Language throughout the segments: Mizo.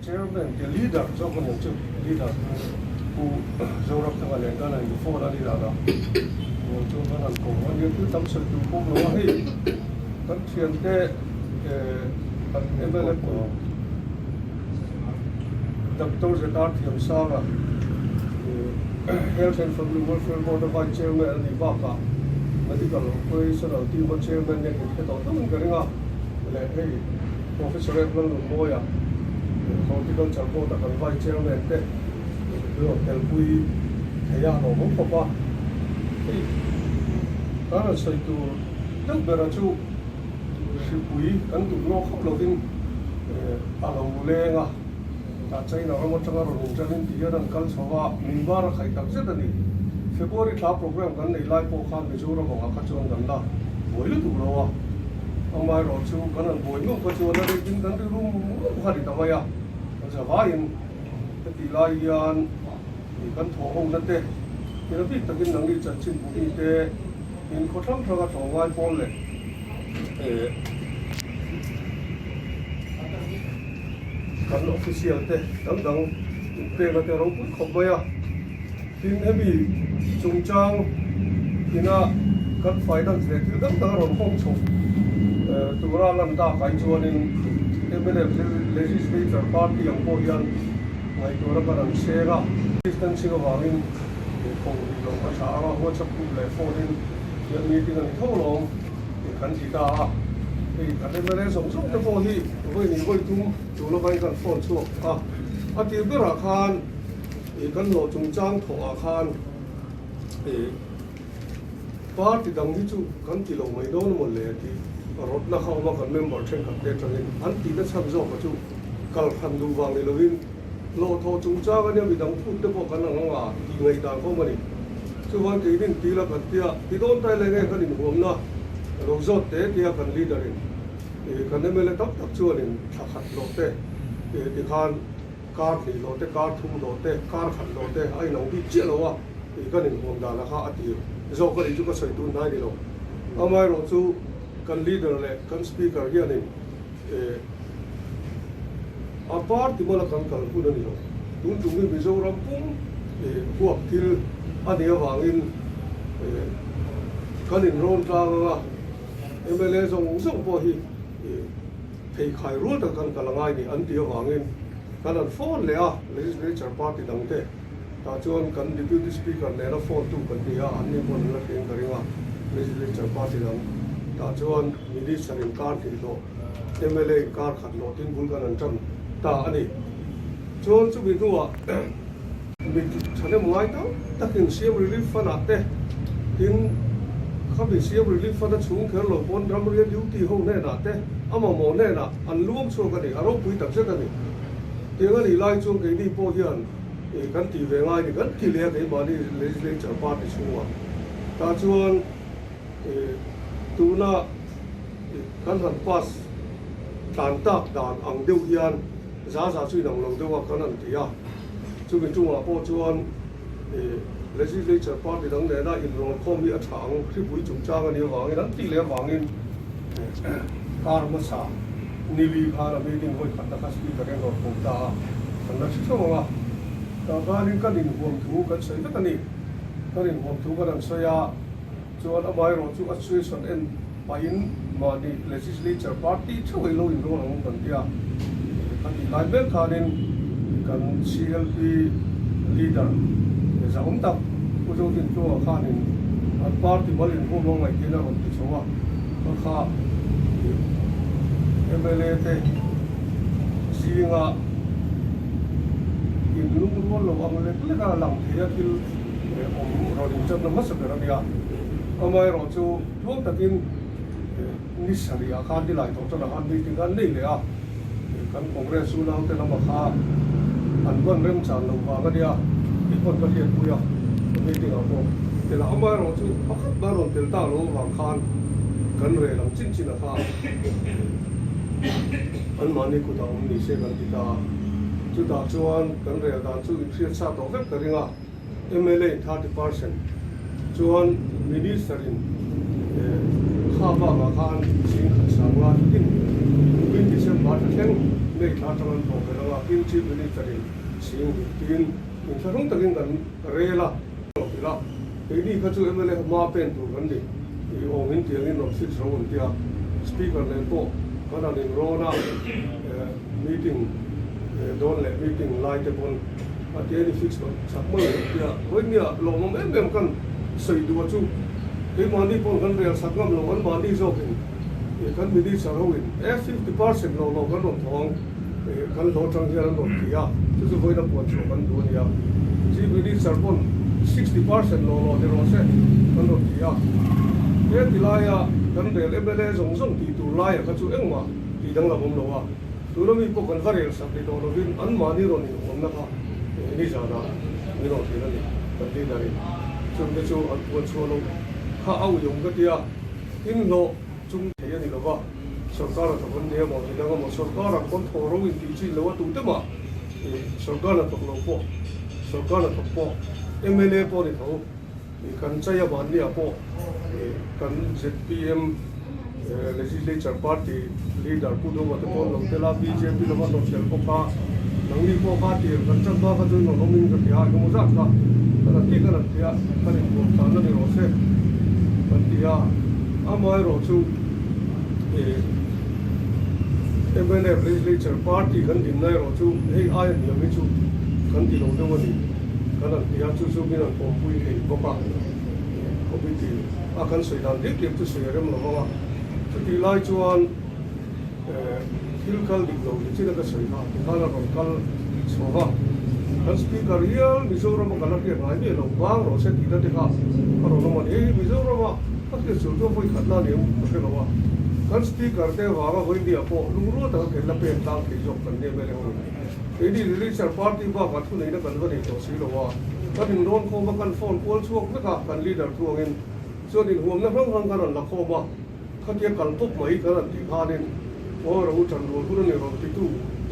Chairman te leader zawk a ni ang chu, leader Pu Zoramthanga leh kan han phone a ni dan a, ruang chu kan han ko a nia, thil tam sawi tur pawh lo a, hei kan thiante kan mla Pu Doctor Zetar Thiamsanga Health and Family Welfare Board a Vice Chairman a nih bakah Medical Operational Team a Chairman nen inhre tawh deuhin ka ring a, leh hei Professor F. Lalnunmawia Horticulture Board a kan Vice Chairman te rawn telpui thei a hlawhawm khawp a, hei kan rawn sawi tur deuh bera chu hripui kan duh lawk hauh lovin a lo leng a, tah China ram atanga rawn inṭanin ti hian an kal chho a, min bar a khaih tak zet a ni. February thla program kan nei lai pawh khan Mizoram angah kha chuan kan la buai lutuk lo a, amaherawh chu kan han buai meuh kha chuan a rate in kan ri rum rum kha a ni ta mai a, kan za vaiin heti lai hian kan thawh ho na te, ila bik takin nangni chanchin buhmi te, In khaw hrang hranga tlawmngai pawl leh kan official te dang dang inpek a te ropui khawp mai a. Tin hemi chungchang ina kan finance leh thil dang dang a rawn hawng chho tura lan tak ai chuanin mnf Legislature Party ang pawh hian ngaihtuahna kan an seng a. Distancing avangin Inkhawm rih loh a tha ang a, WhatsApp group leh phone in hian meeting a ni tho lawm tih kan ti ta a. Hei kan mla zawng zawng te pawh hi vawi ni vawi tum tur lovin kan phone chhuak a. A tir berah khan ih kan hlawh chungchang thawh ah khan ih party dang hi chu kan ti lo mai dawn amaw le tih rawtna kha awm a kan member thenkhat te atangin an tihna chhan zawk a chu kal hran duh vang ni lovin Hlawhthawh chungchang ania midang phut te pawh kan ang ang a tih ngaihdan khawm a ni. Chuvang keinin ti la kan tia, ti dawn tai leh nge kan inhuamna ka lo zawt te tia kan leader in ih kan mla tam tak chuanin thla khat hlawh te ih tikhan kar hnih hlawh te, kar thum hlawh te, kar khat hlawh te a inang bik chiah lo a ih kan inhuam dan a kha a tir zawk a nih chu ka sawi tun hnai ni lo. Amaherawh chu kan leader leh kan speaker hianin A party mawla kan kal hun a ni lo. Tun tum hi Mizoram pum huap thil a nih avangin kan inrawn tlang ang a, mla zawng zawng pawh hi pheikhai rual tak kan kal a ngai ni an tih avangin kan han phone leh a, Legislature party dangte tah chuan kan Deputy Speaker nena phone tu kan ni a, an ni pawn an la thleng ka ring a, Legislature party dang tah chuan Minister in kar hnih hlawh, mla in kar khat hlawh tin bul kan han tan ta a ni. Chuan chumi hnuah mi thahnem ngai tam takin Siam Relief Fund ah te tin khami Siam Relief Fund a chhung kher lo pawn ramria duty ho hnenah te a mamawh hnenah an luang chhuak a ni, a ropui takzet a ni. Tiang a nih lai chuan keini pawh hian kan tih ve ngai ni kan ti leh a keimahni Legislature Party chhungah tah chuan Tuna kan han pass tlan tak dan ang deuh hian za za chu inang lo deuh a kan han ti a, chumi tungah pawh chuan Legislature party dang nena inrawlkhawm hi a tha ang, hripui chungchang a nih avangin an tih leh avangin kar hmasa nili khan a meeting hawi khatna kha speaker hian rawn ko ta a, kan la hre theuh ang a, tah khanin kan inhuam thu kan sawi vek a ni, kan inhuam thu kan han sawi a. Chuan amaherawh chu a situation en pahin mahni legislature party theuh ei lo inrawl ang kan ti a, kan tih lai mek khanin kan CLP leader zahawm tak Pu Zodintluanga khanin an party mal inhuam a ngaihtuahna a rawn ti chho a, kha kha mla te zinga inlungrual lo ang lek lek a lang thei a thil awm rawn inchawpna hmasa ber a nia. Amaherawh chu tluang takin ni sarih ah khan nilai tawh chuan a han meeting khan nei leh a, kan Congress unaute lama kha an hman remchan loh vang a nia tih pawn ka hriatpui a, meeting ah pawh tel a. Amaherawh chu pakhat mah rawn tel tak loh avang khan kan rel ang chin chin a kha anmahni kutah awm ni se kan ti ta a. Chutah chuan kan rel dan chu inhriatsa tawh vek ka ring a. Mla in 30% chuan Minister in kha bak ah khan singkhat sanga tin kumin December thla thleng May thla atang an hlawh belh anga tin Chief Minister in sing hnih tin inthlahrung takin kan rel a. Hlawh ila keini kha chu mla hma pen tur kan ni i awm in tiangin rawn fix ro an tia Speaker nen pawh kan han inrawn a meeting dawn leh meeting lai te pawn a tia ni fix loh chak mai an tia vawinia lawmawm em em kan sawi duh a chu keimahni pawn kan rel sak ngam lo an mahni zawkin kan minister ho in e 50% lo lo kan rawn thawng kan hlawh atang hian an rawn ti a chu chu vawiin a puan chhuah kan duh a nia Chief Minister pawn 60% lo lo ni rawh se kan rawn ti a he ti laia kan rel mla zawng zawng tih tur laia kha chu engmah tih danglam awm lo a tuna mi pawh kan va rel sak ni tawh lovin anmahni rawn inhuamna kha nizanah min rawn hrilh a ni kan leader in chungte chu an puan chhuah loh kha a ui awm ka tia inhlawh chung thei a ni lova sorkar a thawk an ni emaw midang emaw sorkar ah pawn thaw ro in tih chin lo a tu te mah sorkar a thawk lo pawh sorkar a thawk pawh mla pawh a ni tho kan chai a vannia pawh kan zpm legislature party leader Pu Doma te pawh an lo tel a bjp lama an rawn tel bawk a nangni pawh kha tir kan chan hma kha chu in rawn awm in ka hria engemaw zat kha kan han tih kan han ti a kan inbuat tlan a ni rawh se kan ti a amaherawh chu mnf legislature party kan dinna erawh chu hei aia hniam hi chu kan ti lo deuh a ni kan han ti a chu chu min han pawmpui thei bawk a committee a kan sawi dan diak diak chu sawi a rem lo vang a chutih lai chuan thil kal dik lo ni chin a ka sawi kha tikhan a rawn kal chho va kan speaker hial Mizoram a kan la hriat ngai miah lo vang rawh se tihna te kha a rawn awm a ni hei Mizoram a ka hriat chu chu vawi khat na ni ang ka hre lo a kan speaker te vanga vawi nia pawh lungrual taka kan la pen tlang thei zawk kan nia mele ho keini Legislature party bakah thuneihna kan va nei tawh si lo a kan inrawn khawm a kan phone kual chhuak vek a kan leader thuangin chuan inhuamna hrang hrang kan rawn la khawm a. Khatia kal pawp mai kan han tih khanin aw ro tan rual hun a ni rawn titu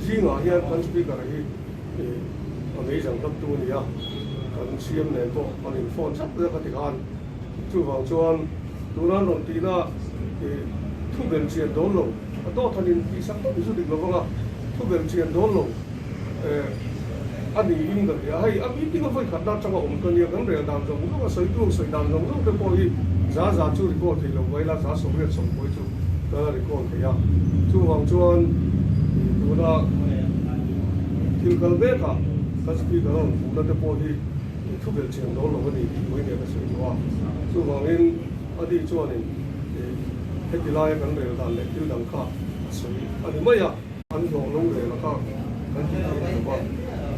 zingah hian kan speaker hi a meizang hlaptu a ni a, kan CM nen pawh an in phone chak zek a ti khan. Chuvang chuan tuna an rawn tihna thu bel chian dawn lo, a dawt han in tihsak tawp hi chu dik lo vang a, thu bel chian dawn lo a niin ka hria. Hei a meeting a vawi khatna atanga awm ka nia, kan rel dan zawng zawng a sawi tu sawi dan zawng zawng te pawh hi za za chu record thei lo mai la, za 89 chu ka la record thei a. Chuvang chuan tuna thil kal mekah kan speaker a rawn fuhna te pawh hi thu belh chiang dawn lo a ni tih mai nia ka sawi duh a. Chuvangin a ni chuanin heti laia kan rel dan leh thil dang kha a sawi a ni mai a. An hlawh lo rel a kha kan tih theih a ni lo a,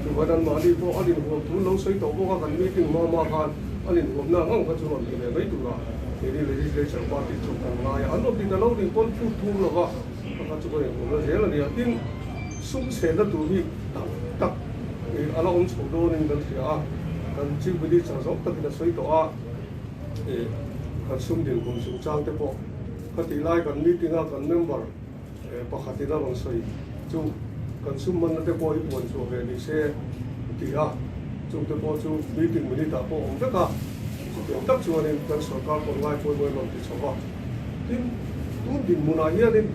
chuvan an mahni pawh an inhuam thu lo sawi tawh bawk a, kan meeting hma hma khan an inhuamna ang ang kha chu rawn ti ve mai tura keini legislature party chu kan ngai a, an rawn ti ta lo nih pawn phut thur lo va, a kha chu kan inhuamna zel a ni a, tin sum chhenna tur hi tam tak a la awm chho dawnin kan hria a, kan chief minister zawk takin a sawi tawh a, kan sum dinhmun chungchang te pawh khatih lai kan meeting a kan member. Pakhatin a rawn sawi chu kan sum hmanna te pawh hi puan chhuah ve ni se a ti a, chungte pawh chu meeting minute ah pawh awm vek a, chutiang tak chuanin kan sorkar pawh ngai pawimawh in rawn ti chho va. Tin, tun dinhmunah hianin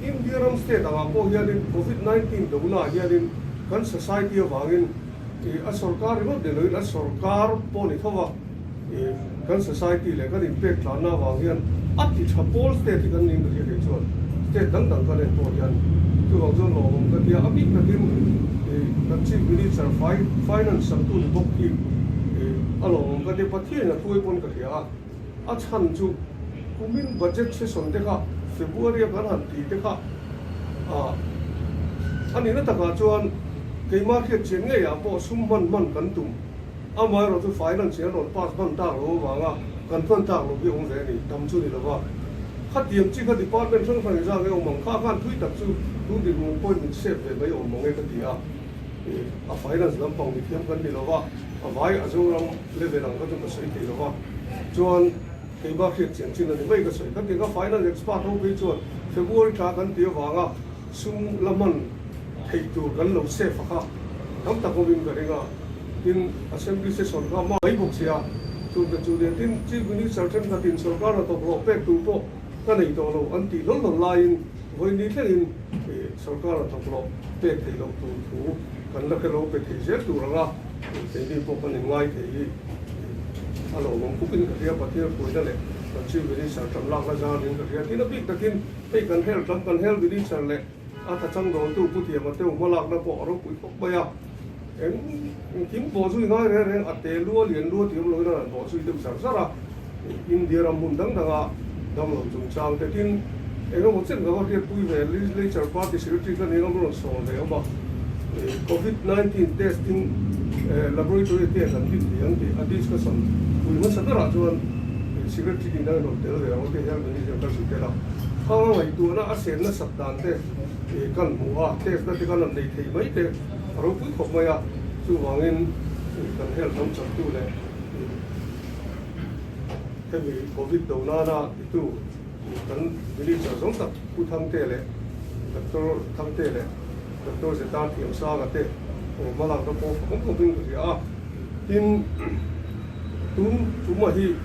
India ram state angah pawh hianin Covid 19 donaah hianin kan society avangin a sorkar ringawt ni loin a sorkar pawh ni tho va, Kan society leh kan inpek tlanna avang hian a ti tha pawl state hi kan ning ka hria kei chuan state dang dang kan en pawh hian chuvang chuan lawmawm ka tia a bik takin kan chief minister finance saktu ni bawk hi a lawmawm ka tia Pathian a thuai pawn ka hria a a chhan chu kumin budget session te kha February a kan han ti te kha a nihna takah chuan keimah hriat chian ngeiah pawh sum hman hman kan tum. Amaherawh chu finance hi an rawn pass hman tak lo avanga kan hman tak lo hi awm ve a ni, tam chu ni lova. Khatiang chi kha department hrang hrang inzak nge awm ang kha khan thui tak chu tun dinhmun pawhin min save ve mai awm mang e ka ti a. A finance lampang mithiam kan ni lova, a vai a Zoram level ang kha chu ka sawi thei lova. Chuan keimah hriat chian chin a ni mai ka sawi. Khatiang kha finance expert ho phei chuan February thla kan ti avanga sum la hman theih tur kan lo save a kha tam tak awmin ka ring a. Tin, Assembly session kha mai bawk si a, chungte chu nia. Tin, Chief Minister thenkhatin sorkar hnathawk hlawh pek tur pawh ka nei tawh lo an tih hlawl hlawl laiin vawiin thlengin sorkar a thawk loh pek theih loh tur thu kan la hre lo pe thei zel tur anga keini pawh kan inngai thei hi a lawmawm khupin ka hria. Pathian hruaina leh kan Chief Minister ṭan lakna zanin ka hria. Tin, a bik takin hei kan health lam kan Health Minister leh A tachang dawltu Pu Thiama teu hmalakna pawh a ropui khawp mai a, eng engkim pawh zui ngai reng reng a te lua lian lua tih awm loin a rawn bawh zui deuh zar zar a, India ram hmun dang danga damlo chungchang te tin eng emaw chen ka va hriatpui ve Legislature Party Secretary ka ning a rawn sawn ve awm a, Covid 19 testing laboratory te kan din thei ang tih a discussion pui hmasa berah chuan Secretary nih na rawn tel ve ang te Health Minister ka zui tel a. Khang a ngaihtuahna a sen nasat dan te kan hmu a, test na te kan rawn nei thei mai te a ropui khawp mai a, chuvangin kan health lam chaktu leh hemi Covid do nana titu kan minister zawng tak Pu Thangte leh Doctor Thangte leh Doctor Zeta Thiamsanga te hmalakna pawh fak awm khawpin ka hria a, tin tun tumah hi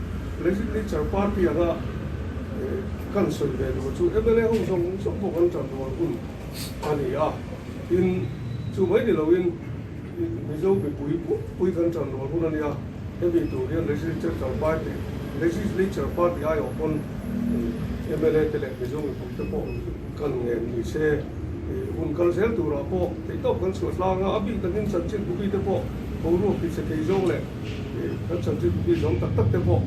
Legislature party anga Kan sawi ve duh chu mla ho zawng zawng pawh kan tan rual hun a ni a, tin chu mai ni loin Mizo mipui pui kan tan rual hun a nia, hemi tur hian Legislature party Legislature party aiawh pawn mla te leh Mizo mipui te pawh kan ngen ni se, hun kal zel turah pawh theihtawp kan chhuah tlang a, a bik takin chanchin buki te pawh boruak ti che thei zawng leh Kan chanchin mi zawng tak tak te pawh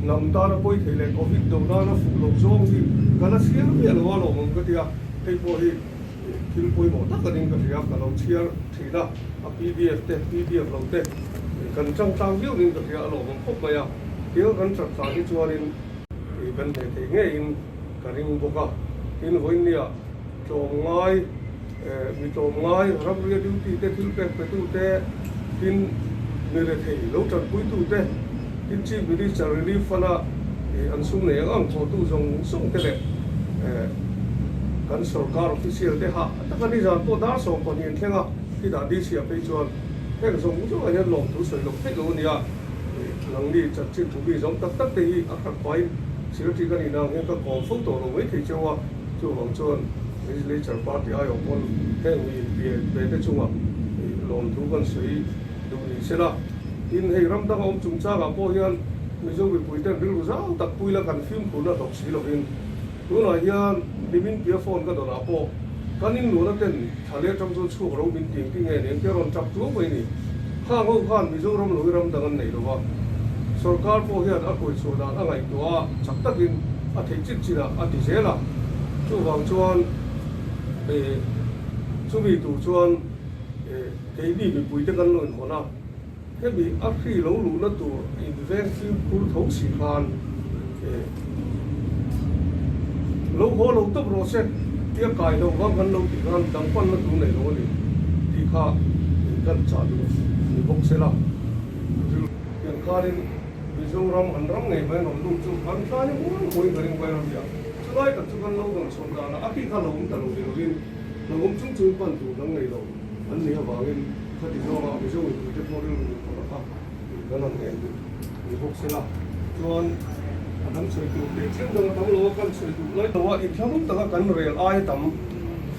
hnam tana pawi thei leh Covid do nana fuh loh zawng hi ka la chhiar miah lo a lawmawm ka ti a, hei pawh hi thil pawimawh tak anin ka hria, ka lo chhiar thin a, a pdf te pdf lo te kan changtlang viau nin ka hria a lawmawm khawp mai a, tiang kan changtlang hi chuanin kan hneh thei ngeiin ka ring bawk a, tin vawiinnia tlawmngai. Mi tlawmngai, ramria duty te, thil pek petu te, tin mi rethei lo tanpuitu te, tin Chief Minister Relief Fund a an sum nei ang ang thawhtu zawng zawng te leh kan sorkar official te hah taka nizan pawh dar 12 an thleng a, khitah DC ah phei chuan heng zawng zawngah hian lawmthu sawi loh theih lo a nia. Nangni chanchin thu mi zawng tak tak te hi a khat pahin secretary ka nihna ang hian ka kawm fo tawh lo mai thei cheu a. Chuvang chuan Legislature Party aiawh pawn heng mi inpian ve te chungah lawmthu kan sawi duh ni se la. Tin, hei ram danga awm chungchangah pawh hian Mizo mipuiten rilru zau tak pui la kan fimkhurna hlawk si lovin tunah hian nimin tia phone ka dawnah pawh kan inluahna ten thla leh atang chuan chhuak ro min ti engti nge ni engtia rawn tap tuau mai ni. Khang ho khan Mizoram lo hi ram dang an nei lova, sorkar pawh hian a hruaichhuah dan a ngaihtuah a, chak takin a theih chin chinah a ti zel a. Chuvang chuan chumi tur chuan keini mipuite kan lo inhawn a, hemi a hri lo luhna tur inveng fimkhur tho si khan lo haw lo tawp rawh se tia kai loh vang kan lo tih khan dang panna tur nei lo a ni tih kha kan chah duh ni bawk se la. Tiang khanin Mizoram an ram ngei mai an rawn lut chu an tlai muang muangin ka ring vai ram nia. Chulai tak chu kan lo dawn chhawn danah a tih kha lo awm ta lo ni lovin lo awm chung chungin pan tur dang nei lo an nih avangin khati zawnga Mizo mipuite pawh rilru inkhawrh kha kan han ngen duh ni bawk se la. Chuan a dang sawi tur tih thil dang a tam lo a, kan sawi duh lai lo a, inthlahrung taka kan rel aia tam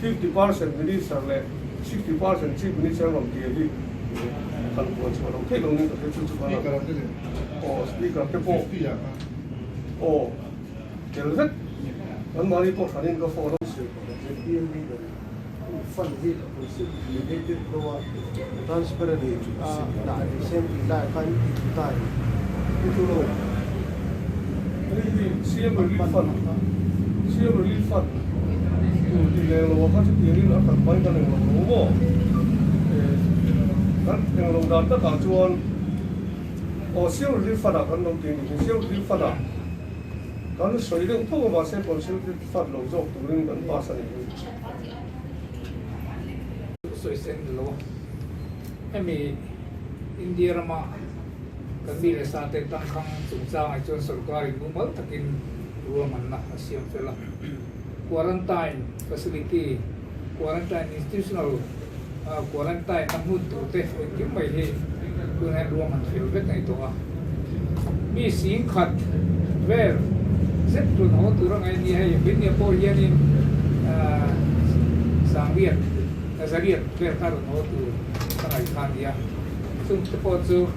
50% Minister leh 60% Chief Minister an rawn tir hi kan puan chhuah loh theih lo nin ka hria chu chu kan aw Speaker te pawh aw tel vek kan mahni pawh hranin ka phone a. ZPM leader fund hi consolidated lo a transparent a dah ni se tih lai khan i ti ta em? I thu lo. Hei hi CM Relief Fund, CM Relief Fund tur tih leh lo a kha chutiangin a khat mai kan englo lo maw? Kan englo dan takah chuan aw CM Relief Fund ah kan lo ti a ni. CM Relief Fund ah kan sawi deuh tho a mahse Consolidated Fund lo zawk turin kan pass a ni hi. Sawi sen lo a, hemi India rama kan mi leh sa te tangkhang chungchangah chuan sorkarin mumal takin ruahmanna a siam fel a. Quarantine facility, quarantine institutional quarantine na hmun tur te engkim mai hi tunah hian ruahman fel vek a ni tawh a. Mi singkhat vel. zet rawn haw tur a ngaih a ni hei. Vawimia pawh hianin Sangriat, Nazariat vel kha rawn haw tur ka ngaih kha a ni a. Chung te pawh chu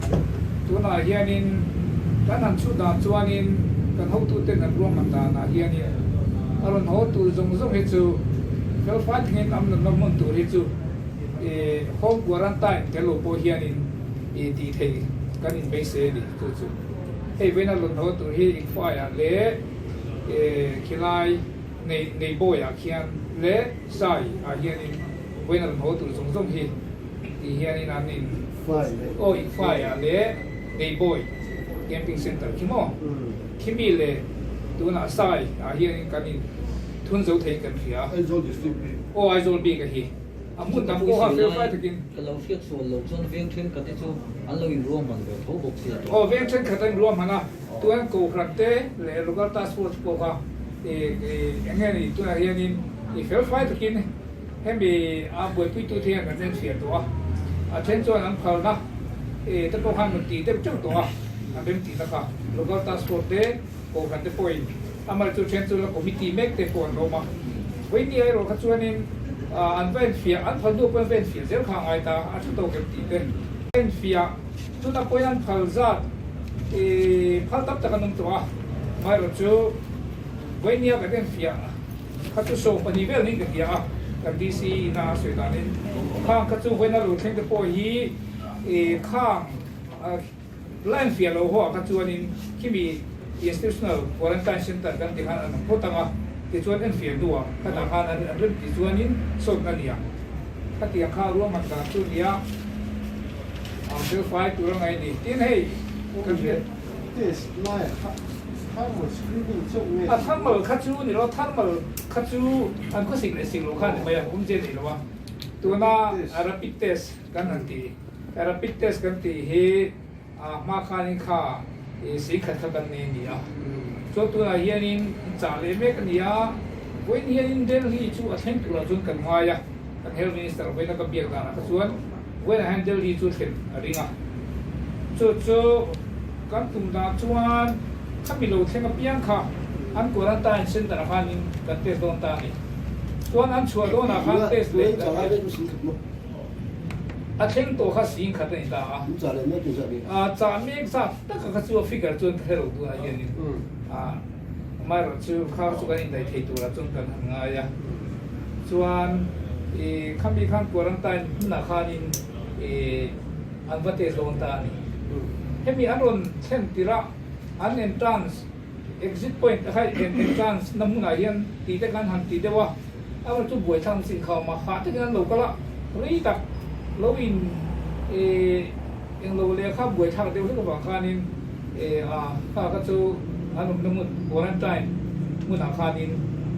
tunah hianin kan han chhut dan chuanin kan hotuten an ruahman danah hianin a rawn haw tur zawng zawng hi chu felfai takin am nunna hmun tur hi chu home quarantine tel lo pawh hianin tih thei kan inbeisei a ni. Chu chu hei vawiin a rawn haw tur hi Ikfaiah leh khilai nei Neibawiah khian leh Sai ah hianin vawiin a rawn haw tur zawng zawng hi Tih hianin an in aw Ikfaiah leh Neibawi Camping Centre khi maw? Khimi leh tunah Sai ah hianin kan in thun zo theiin kan hria. Aizawl District bik. Aw Aizawl bik a hi. A hmun dang pawha fel fai takin. Ka lo hriat sual loh chuan veng thenkhat te chu an lo in ruahman ve tho bawk sia tawh. Aw veng thenkhat an in ruahman a, tuan Kohhran te leh Local Task Force pawh kha eng nge ni tunah hianin i fel fai takin Hemi a buaipuitute hian an enfiah tawh a, a then chuan an phalna te pawh khan rawn tih deuh teuh tawh a, an remtihna kha Local Task Force te, Kohhran te pawhin amaherawhchu chu then chu la committee mek te pawh an rawm a. Vawinia erawh kha chuanin an va enfiah, an phal hnu pawhin an va enfiah zel kha a ngai ta, a thu tawk em tih te. Enfiah chuna pawhin an phal zat phal tam tak an awm tawh a, amaherawhchu vawinia kan enfiah. Kha chu 12 vel niin ka hria a, kan DC ina a sawi danin khang kha chu vawiina lo thleng te pawh hi khang line fiah lo ho ah kha chuanin khimi institutional quarantine center kan ti khan an awm phawt ang a, tichuan en fiah hnuah khatah khan an rem tih chuanin sawtna a ni ang. Khatiang kha ruahman dan chu nia ang fel fai tur a ngaih a ni. Tin hei kan hriat. Test lai kha thermal screening chauh nge? A thermal kha chu ni lo, thermal kha chu an khawsik leh sik lo kha ni mai a, awmzia nei lo a. Tuna rapid test kan han ti, rapid test kan tih hi a hma khanin kha sei khat kha kan nei a ni a. Chuan tunah hianin chah leh mek a ni a, vawiin hianin Delhi chu a thleng turah chuan kan ngai a, kan Health Minister vawiina ka biak danah kha chuan Vawiinah hian Delhi chu thlen a ring a, chu chu kan tum dan chuan khami lo thleng apiang kha an quarantine center ah khanin kan test dawn ta a ni. Chuan an chhuah dawnah khan test leh a thleng tawh kha sing khat a ni ta a. Chah mek zat taka kha chu a figure chuan ka hre lo tunah hianin amaherawhchu kha chu kan indaih thei turah chuan kan han ngai a. Chuan i khami khan quarantine hmunah khanin i an va test dawn ta a ni. Hemi an rawn thlen tirh a, an entrance exit point a kha entrance na hmunah hian tih te khan han ti deuh a, a rawn chu buaithlak chin kha a awm a, hah takin an lo kal a, rei tak lo in i englo lehkha buaithlak deuh hlek avang khanin i a kha kha chu an awmna hmun quarantine hmunah khanin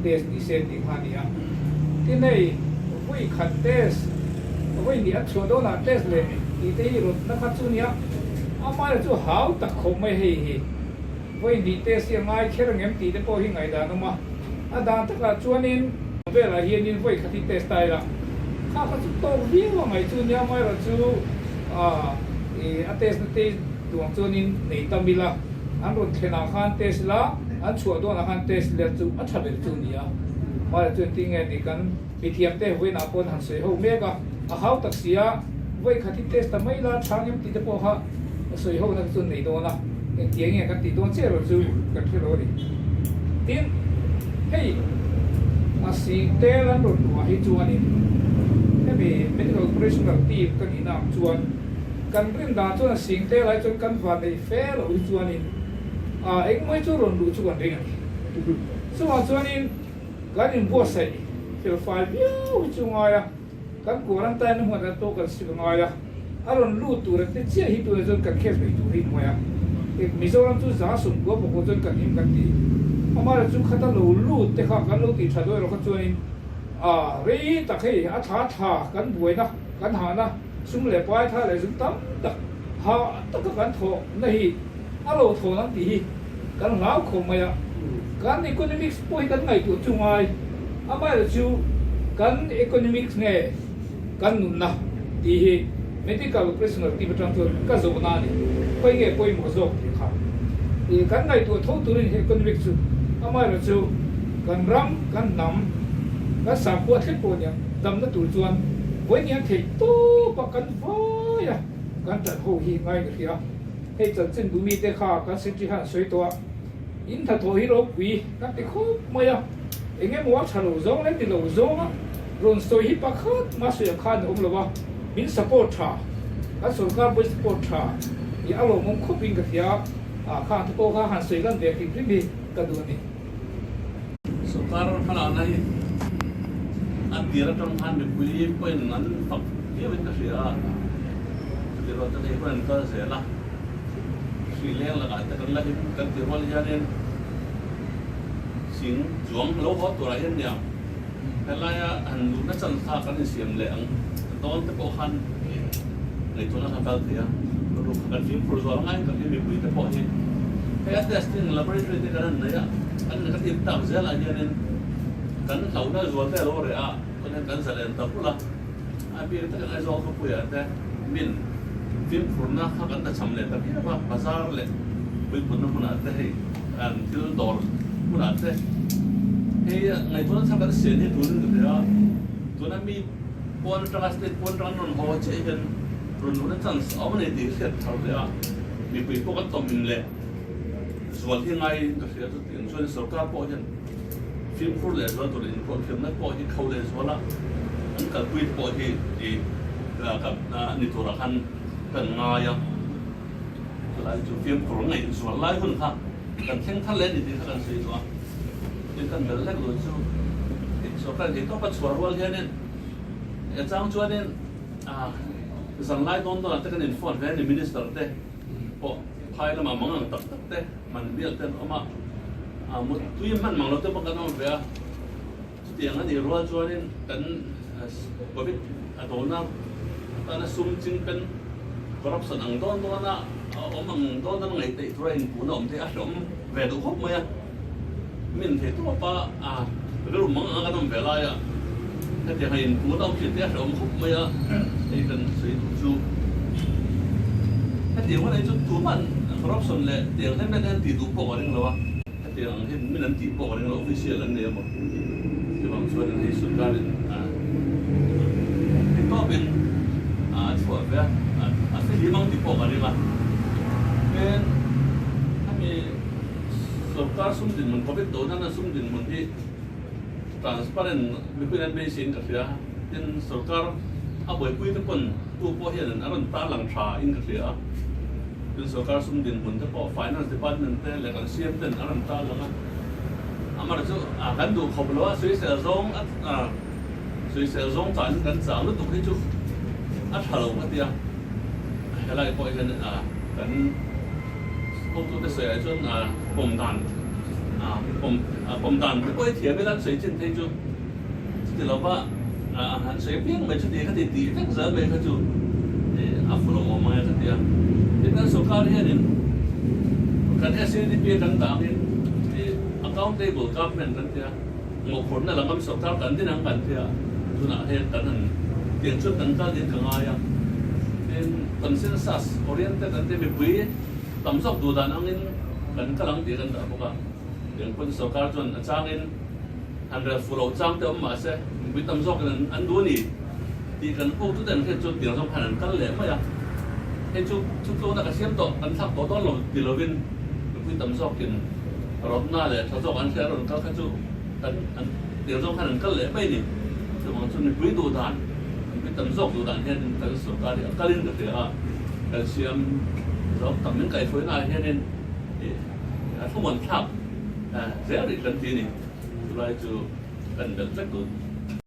test ni se tih kha a ni a. Tin hei vawi khat test vawi hnih an chhuah dawnah test leh tih te hi rawtna kha chu nia amaherawhchu chu hau tak khawp mai hei hi vawi hnih test hi a ngai kher angem tih te pawh hi ngaihdan awm a. A dan takah chuanin velah hianin vawi khat hi test ta ila kha kha chu tawk viau a ngaih chu nia amaherawhchu a test na te duang chuanin nei tam ila an rawn thlenah khan test ila an chhuah dawnah khan test ila chu a tha ber chu a ni a. Mahse chuan tinge ni kan mithiam te vawiinah pawh an han sawi ho mek a, a hau tak si a, vawi khat hi test ta mai la chhang em tih te pawh kha sawi ho na chu nei dawn a, engtiang nge kan tih dawn chiah erawh chu kan hre lo a ni. Tin, hei a sing tel an rawn luah hi chuanin hemi medical operational team ka nihna ang chuan kan rin dan chuan a sing tel ah hi chuan kan van neih fe loh hi chuanin engemaw hi chu rawn luh chu kan ring a ni. Chuvang chuanin kan inbuatsaih fel fai viau hi chu ngai a, kan quarantine na hmun atawh kan sik a ngai a, a rawn lut tur te chiah hi tunah chuan kan case nei tur hi hmuai a, Mizoram chu za sumkua bawk chuan kan him kan ti. Amaherawhchu chu khata lo lut te kha kan lo tih tha dawn erawh kha chuanin a rei tak hei a thla thla kan buaina kan hahna sum leh pai tha leh zum tam tak hah taka kan thawh na hi a lo thawn ang tih hi kan hlau khawp mai a, kan economics pawh hi kan ngaihtuah chu ngai, amaherawhchu kan economics nge kan nunna tih hi medical professional team atang chuan ka zawhna a ni, khawi nge pawimawh zawk tih kha kan ngaihtuah tho turin economics chu. Amaherawhchu, kan ram, kan hnam, kan sakhua thleng pawh nia damna tur chuan vawiin theih tawp a kan vai a, kan ṭan ho hi ngai ka hria. Hei chanchin duhmi te kha kan secretary khan a sawi tawh a, in hnathawh hi ropui kan ti khawp mai a, eng emaw a ṭha lo zawng leh ni lo zawnga rawn sawi hi pakhat mah sawi ang khan a awm lo a, min support ṭha, kan sorkar pawhin support ṭha tih a lawmawm khawpin ka hria. Ah khang te pawh kha han sawi lan ve hrim hrim hi ka duh a ni. Sorkar hmalakna hi a tir atang khan mipui pawhin an fak viauin ka hria a, chutih rual chuan hei hun an kal zel a, hri leng lakah te kan la him kan tih rual hianin sing chuang lo haw turah hian nia helaia han luhna chance kha kan insiam leh ang dawn te pawh khan ngaihtuahna kha kal thei a, ruk kha kan fimkhur zual ngaiin ka hria mipui te pawh hi hei a testing laboratory te kan han nei a, kan negative tak zelah hianin kan hlauhna zual te a lo reh a, chuan hian kan zalen ta pulh a, a bik takin Aizawl khawpuiah te min fimkhurna kha kan tachham leh ta viau a, bazar leh puipunna hmunah te hei an thil dawr hmunah te hei ngaihtuahna thar kan sian hi turin ka hria a, tuna mi Pawn atanga state pawn atanga an rawn haw chiah hian rawn luhna chance a awm a ni tih hriat thar leh a, mipui pawh kan tawmim leh zual hi ngaiin ka hria chutiang chuan sorkar pawh hian fimkhur leh zual tur inpawhthiamna pawh hi kho leh zual a, an kalpui te pawh hi tih ni turah khan kan ngai a, chulai chu fimkhur ngaih zual lai hun kha kan thleng thar leh a ni tih kha kan sawi duh a. Tin kan bel hlek lo chu sorkar in theihtawp a chhuah rual hianin e chang chuanin zanlai dawn dawnah te kan in phone ve a ni minister te pawh phai lamah mang ang tak tak te man bial te an awm a mut tui hman mang lo te pawh kan awm ve a chutiang a nih rual chuanin kan covid a dawlna atana sum chingpen corruption ang dawn dawna awm ang dawn dawna ngaihtheih tura inpuhna awm te a hlawm ve duh khawp mai a. Min thei tawp a, a rilru mang ang a kan awm ve lai a, hetiang a input a awm thin te a hrehawm khawp mai a, hei kan sawi duh chu hetiang hun hi chu tuman corruption leh tiang hlem hlem hian tih duh pawh ka ring lo a, hetiang ang hi min an tih pawh ka ring lo, official an nei emaw chuvang chuan hei sorkarin thei tawpin a chhuah ve a, a fihlim ang tih pawh ka ring a, tin hemi. Sorkar sum dinhmun Covid do nana sum dinhmun hi transparent mipuiin an beiseiin ka hria. Tin, sorkar a buaipui te pawn tu pawh hian a rawn tarlang tha in ka hria a. Tin, sorkar sum dinhmun te pawh Finance Department te leh kan CM ten a rawn tarlang a. Amaherawhchu chu kan duh khawp lo a, sawisel zawng a sawisel zawng chanin kan chang lutuk hi chu a tha lo ka ti a. Helai pawh hian kan. Hotute sawiah chuan pawm dan pawm dan te pawh hi thiam ila an sawi chin phei chu chuti lova han sawi piang mai chuti kha ti tih vek zel mai kha chu a fuh lo awm ang e ka ti a. Tin kan sorkar hianin kan SEDP a kan dah angin accountable government kan ti a, mawhphurhna lam am sorkar kan din ang kan ti a, tunah hian kan han tiang chuan kan kal ding ka ngai a. Tin consensus oriented an ti mipui Tam zawk duh dan angin kan kal ang tih kan dah bawk a, Engpawn sorkar chuan a changin han rel fuh loh chang te awm mah se mipui tam zawkin an duh a ni tih kan hotute an hriat chuan tiang zawk khan an kal leh mai a, hei chu thutlukna ka siam tawh kan thlak tawh dawn lo ti lovin mipui tam zawkin rawtna leh tha zawk an hria rawn kal kha chu kan an tiang zawk khan an kal leh mai a ni. Chuvang chu mipui duh dan, mipui tam zawk duh dan hian kan sorkar hi a kalin ka hria a, kan siam zawk tak min kaihhruaina ah hianin a thlamuan thlak zel rih kan ti a ni. Chulai chu kan belh vek duh.